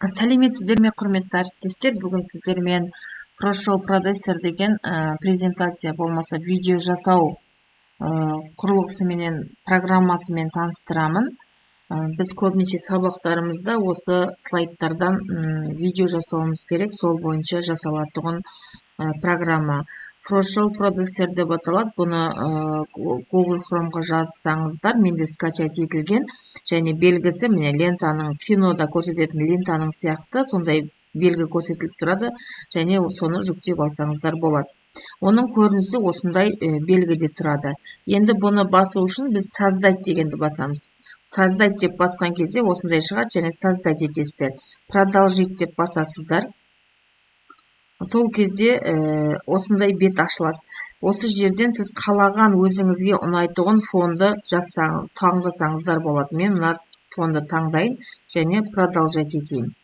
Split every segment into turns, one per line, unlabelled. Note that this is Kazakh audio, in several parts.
Сәлеметсіздер ме, құрметті әріптестер! Бүгін сіздермен ProShow Producer деген презентация болмаса видео жасау құрылғысыменен, программасымен таныстырамын. Біз көбінесе сабақтарымызда осы слайдтардан видео жасауымыз керек, сол бойынша жасалатұғын программа. ProShow Producer деп аталады. Бұны Google Chrome'ға жазсаңыздар, менде скачать етілген және белгісі міне лентаның, кинода көрсететін лентаның сияқты сондай белгі көрсетіліп тұрады және соны жүктеп алсаңыздар болады. Оның көрінісі осындай белгіде тұрады. Енді бұны басу үшін біз создать дегенді басамыз. Создать деп басқан кезде осындай шығады және создать етесіздер. Продолжить деп басасыздар. Сол кезде осындай бет ашылады. Осы жерден сіз қалаған өзіңізге ұнайтұғын фонды таңдасаңыздар болады. Мен мына фонды таңдайын және продолжать етейін.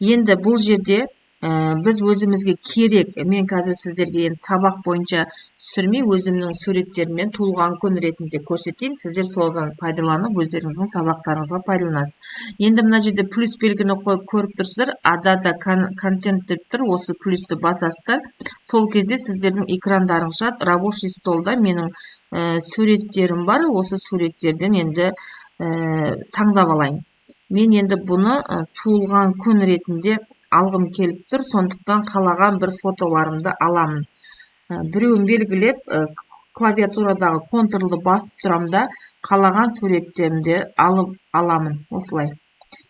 Енді бұл жерде біз өзімізге керек, мен қазір сіздерге енді сабақ бойынша түсірмей, өзімнің суреттерімнен туылған күн ретінде көрсетейін. Сіздер содан пайдаланып, өздеріңіздің сабақтарыңызға пайдаланасыз. Енді мына жерде плюс белгіні қойып көріп тұрсыздар, адада контент деп тұр, осы плюсті басасыздар. Сол кезде сіздердің экрандарыңыз шығады. Рабочий столда менің суреттерім бар, осы суреттерден енді таңдап алайын. Мен енді бұны туылған күн ретінде алғым келіп тұр, сондықтан қалаған бір фотоларымды аламын. Біреуін белгілеп, клавиатурадағы контрлды басып тұрам да, қалаған суреттерімді алып аламын осылай.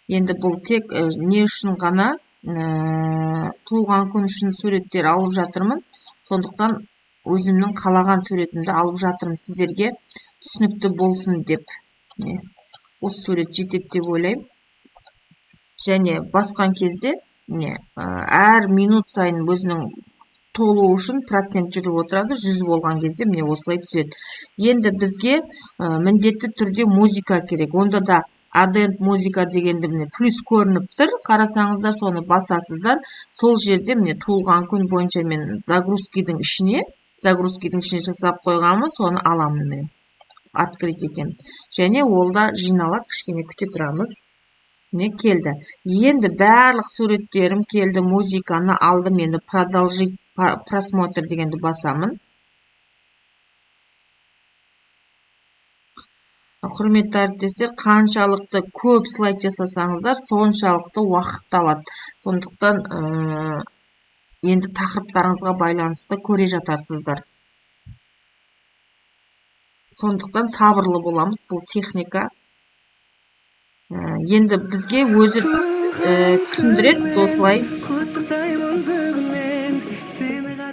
Енді бұл тек не үшін ғана, туылған күн үшін суреттер алып жатырмын, сондықтан өзімнің қалаған суретімді алып жатырмын, сіздерге түсінікті болсын деп. Міне, осы сурет жетеді деп ойлаймын. Және басқан кезде міне, әр минут сайын өзінің толуы үшін процент жүріп отырады, 100 болған кезде міне осылай түседі. Енді бізге міндетті түрде музыка керек. Онда да адент музыка дегенді міне плюс көрініп тұр, қарасаңыздар, соны басасыздар. Сол жерде міне туылған күн бойынша мен загрузкидің ішіне жасап қойғанмын, соны аламын міне. Открыть етемін. Және ол да жиналады, кішкене күте тұрамыз. Міне келді. Енді барлық суреттерім келді, музыканы алдым, енді продолжить просмотр дегенді басамын. Құрметті әріптестер, қаншалықты көп слайд жасасаңыздар, соншалықты уақыт алады. Сондықтан енді тақырыптарыңызға байланысты көре жатарсыздар. Сондықтан сабырлы боламыз, бұл техника. Енді бізге өзі түсіндіреді осылай.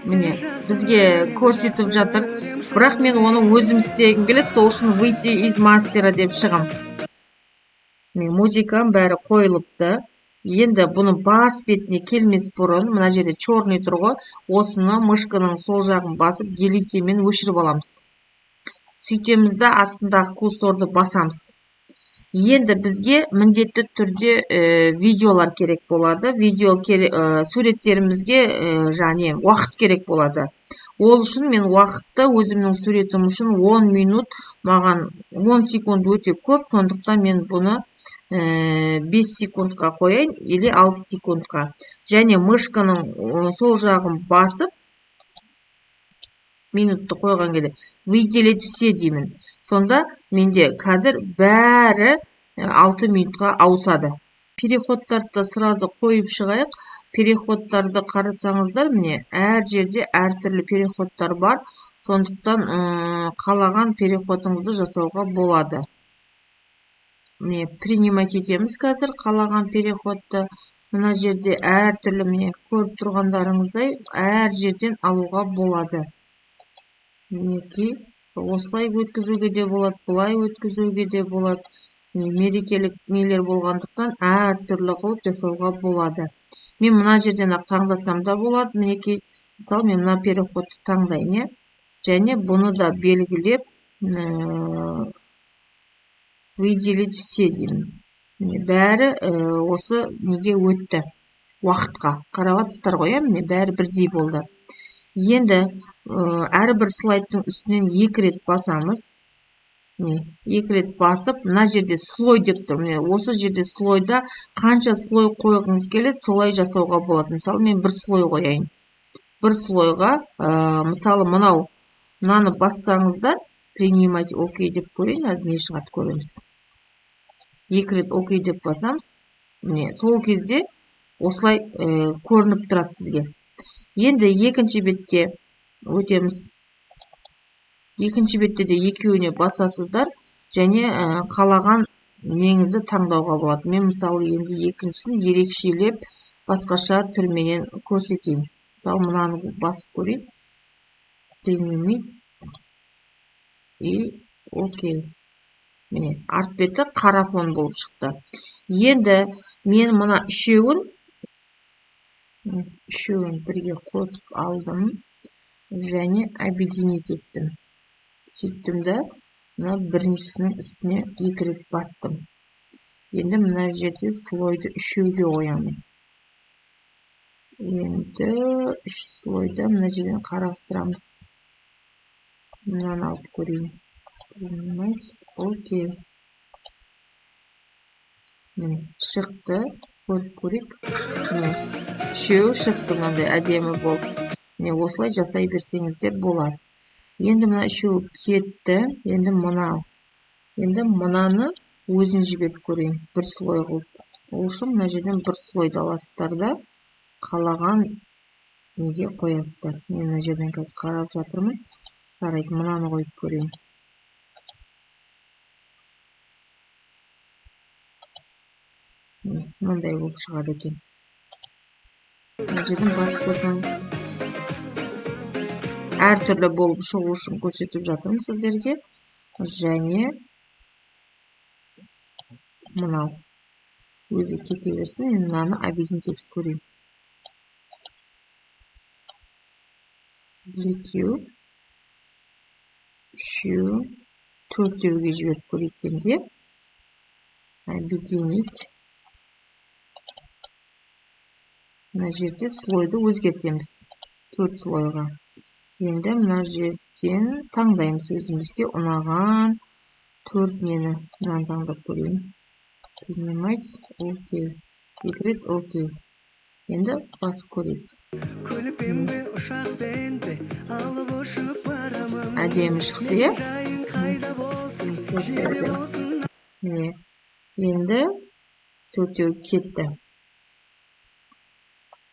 Міне, бізге көрсетіп жатыр. Бірақ мен оны өзім істегім келеді, сол үшін выйти из мастера деп шығам. Міне, музыкам бәрі қойылыпты. Енді бұны бас бетіне келмес бұрын, мына жерде черный тұр ғой, осыны мышканың сол жағын басып, делитемен өшіріп аламыз. Сөйтеміз да астындағы курсорды басамыз. Енді бізге міндетті түрде видеолар керек болады. Видео суреттерімізге және уақыт керек болады. Ол үшін мен уақытты өзімнің суретім үшін 10 минут, маған 10 секунд өте көп, сондықтан мен бұны 5 секундқа қояйын или 6 секундқа. Және мышканың сол жағын басып, минутты қойған кезде выделить все деймін. Сонда менде қазір бәрі 6 минутқа ауысады. Переходтарды да сразу қойып шығайық. Переходтарды қарасаңыздар, міне әр жерде әртүрлі переходтар бар. Сондықтан қалаған переходыңызды жасауға болады. Міне принимать етеміз қазір қалаған переходты. Мына жерде әртүрлі, міне көріп тұрғандарыңыздай әр жерден алуға болады. Мінекей, осылай өткізуге де болады, былай өткізуге де болады. Міне, мерекелік нелер болғандықтан әртүрлі қылып жасауға болады. Мен мына жерден ақ таңдасам да болады. Мінекей, мысалы мен мына переходты таңдайын, иә? Және бұны да белгілеп, выделить все деймін. Міне, бәрі осы неге өтті? Уақытқа. Қарап жатсыздар ғой, иә? Міне, бәрі бірдей болды. Енді әрбір слайдтың үстінен 2 рет басамыз. Міне, 2 рет басып, мына жерде слой деп тұр. Міне, осы жерде слойда қанша слой қойғыңыз келеді, солай жасауға болады. Мысалы, мен бір слой қояйын. Бір слойға, мысалы, мынаны бассаңыздар, принимать окей деп көрейін, қазір не шығады көреміз. 2 рет окей деп басамыз. Міне, сол кезде осылай көрініп тұрады сізге. Енді екінші бетке өтеміз. Екінші бетте де екеуіне басасыздар және қалаған неңізді таңдауға болады. Мен мысалы енді екіншісін ерекшелеп басқаша түрменен көрсетейін. Мысалы, мынаны басып көрейін. Принимить и окей. Міне, арт беті қара фон болып шықты. Енді мен мына үшеуін бірге қосып алдым және объединить еттім. Сөйттім де, мына біріншісінің үстіне 2 рет бастым. Енді мына жерде слойды үшеуге қоямын. Енді үш слойды мына жерден қарастырамыз. Мынаны алып көрейін. Принимать, окей. Міне, шықты. Көріп көрейік. Міне, үшеуі шықты, мынандай әдемі болып. Міне, осылай жасай берсеңіздер болады. Енді мына үшеуі кетті. Енді мынау. Енді мынаны өзін жіберіп көрейін. Бір слой қылып. Ол үшін мына жерден бір слойды аласыздар да, қалаған неге қоясыздар. Мен мына жерден қазір қарап жатырмын. Жарайды, мынаны қойып көрейін. Міне, мынандай болып шығады екен. Мына жерден басып көрсең, әртүрлі болып шығу үшін көрсетіп жатырмын сіздерге. Және мынау өзі кете берсін. Енді мынаны объединить етіп көрейін. Екеу, үшеу, төртеуге жіберіп көрейік енді. Объединить. Мына жерде слойды өзгертеміз. 4 слойға. Енді мына жерден таңдаймыз өзімізге ұнаған 4 нені. Мынаны таңдап көрейін. Принимать, окей. 2 рет окей. Енді басып көрейік.
Көлікпен бе, ұшақпен бе, алып ұшып барамын.
Әдемі шықты, иә?
Жайың қайда болсын, жерде болсын.
Міне, енді төртеу кетті.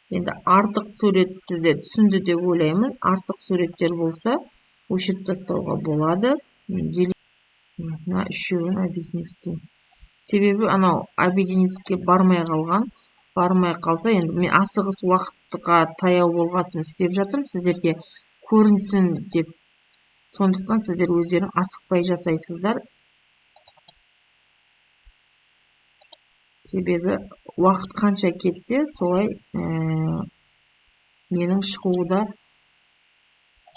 Енді артық сурет сіздер түсінді деп ойлаймын. Артық суреттер болса, өшіріп тастауға болады. Мына үшеуін объединить етейін. Себебі анау объединитьке бармай қалған. Бармай қалса, енді мен асығыс уақытқа таяу болғасын істеп жатырмын, сіздерге көрінсін деп. Сондықтан сіздер өздерің асықпай жасайсыздар. Себебі уақыт қанша кетсе, солай ненің шығуы да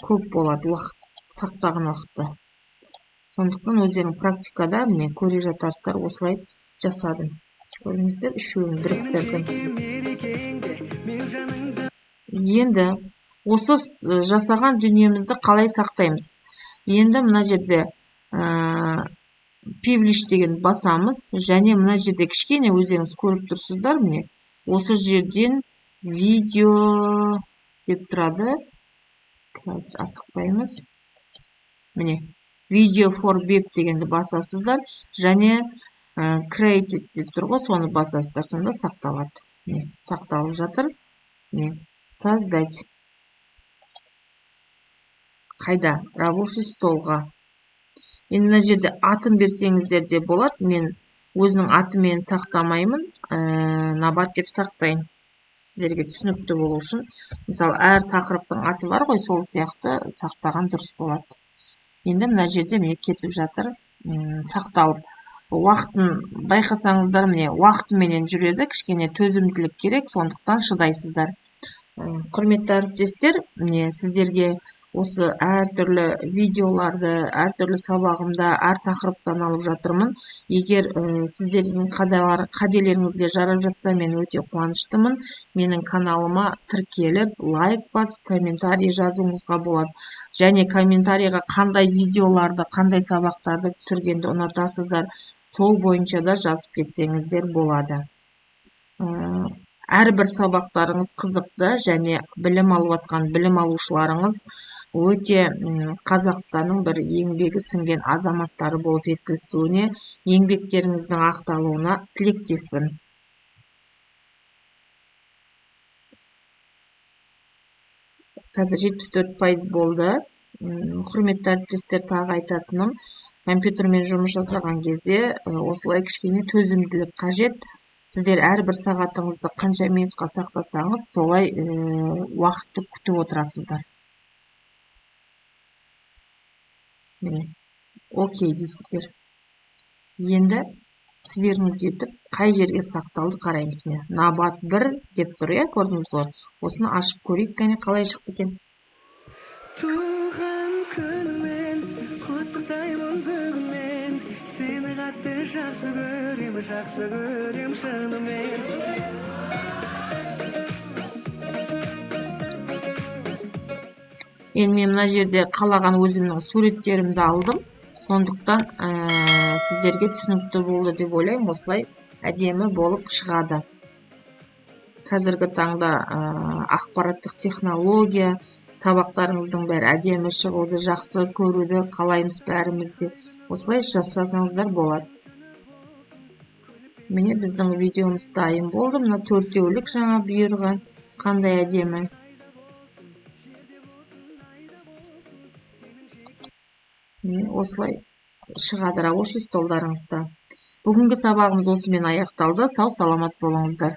көп болады, уақыт сақтаған уақытта. Сондықтан өздерің практикада міне көре жатарсыздар, осылай жасадым. Көрдіңіздер, үшеуін біріктірдім. Енді осы жасаған дүниемізді қалай сақтаймыз? Енді мына жерде Publish деген басамыз және мына жерде кішкене өздеріңіз көріп тұрсыздар, міне осы жерден видео деп тұрады. Қазір асықпаймыз. Міне видео for web дегенді басасыздар және created деп тұр ғой, соны басасыздар, сонда сақталады. Міне сақталып жатыр. Міне создать. Қайда? Рабочий столға. Енді мына жерде атын берсеңіздер де болады. Мен өзінің атымен сақтамаймын, Набат деп сақтайын. Сіздерге түсінікті болу үшін. Мысалы, әр тақырыптың аты бар ғой, сол сияқты сақтаған дұрыс болады. Енді мына жерде міне кетіп жатыр, сақталып. Уақытын байқасаңыздар, міне уақытыменен жүреді, кішкене төзімділік керек, сондықтан шыдайсыздар. Құрметті әріптестер, міне сіздерге Осы әртүрлі видеоларды, әртүрлі сабағымда, әр тақырыптан алып жатырмын. Егер сіздердің қаделеріңізге жарап жатса, мен өте қуаныштымын. Менің каналыма тіркеліп, лайк басып, комментарий жазуыңызға болады. Және комментарийға қандай видеоларды, қандай сабақтарды түсіргенді ұнатасыздар, сол бойынша да жазып кетсеңіздер болады. Әрбір сабақтарыңыз қызықты және білім алып атқан білім алушыларыңыз өте Қазақстанның бір еңбегі сіңген азаматтары болып жетілісуіне, еңбектеріңіздің ақталуына тілектеспін. Қазір 74% болды. Құрметті әріптестер, тағы айтатыным, компьютермен жұмыс жасаған кезде осылай кішкене төзімділік қажет. Сіздер әрбір сағатыңызды қанша минутқа сақтасаңыз, солай уақытты күтіп отырасыздар. Міне, окей дейсіздер. Енді свернуть етіп, қай жерге сақталды қараймыз. Міне, набат 1 деп тұр, иә, көрдіңіз ғой. Осыны ашып көрейік, кәне қалай шықты екен.
Туған күніңмен құттықтаймын бүгін мен, сені қатты жақсы көрем, жақсы көрем шынымен.
Енді мен мына жерде қалаған өзімнің суреттерімді алдым. Сондықтан сіздерге түсінікті болды деп ойлаймын. Осылай әдемі болып шығады. Қазіргі таңда ақпараттық технология, сабақтарыңыздың бәрі әдемі шығуды, жақсы көруді қалаймыз бәріміз де. Осылай жасасаңыздар болады. Міне біздің видеомыз дайын болды. Мына төртеулік жаңа бұйырған, қандай әдемі. Міне осылай шығады рабочий столдарыңызда. Бүгінгі сабағымыз осымен аяқталды. Сау саламат болыңыздар.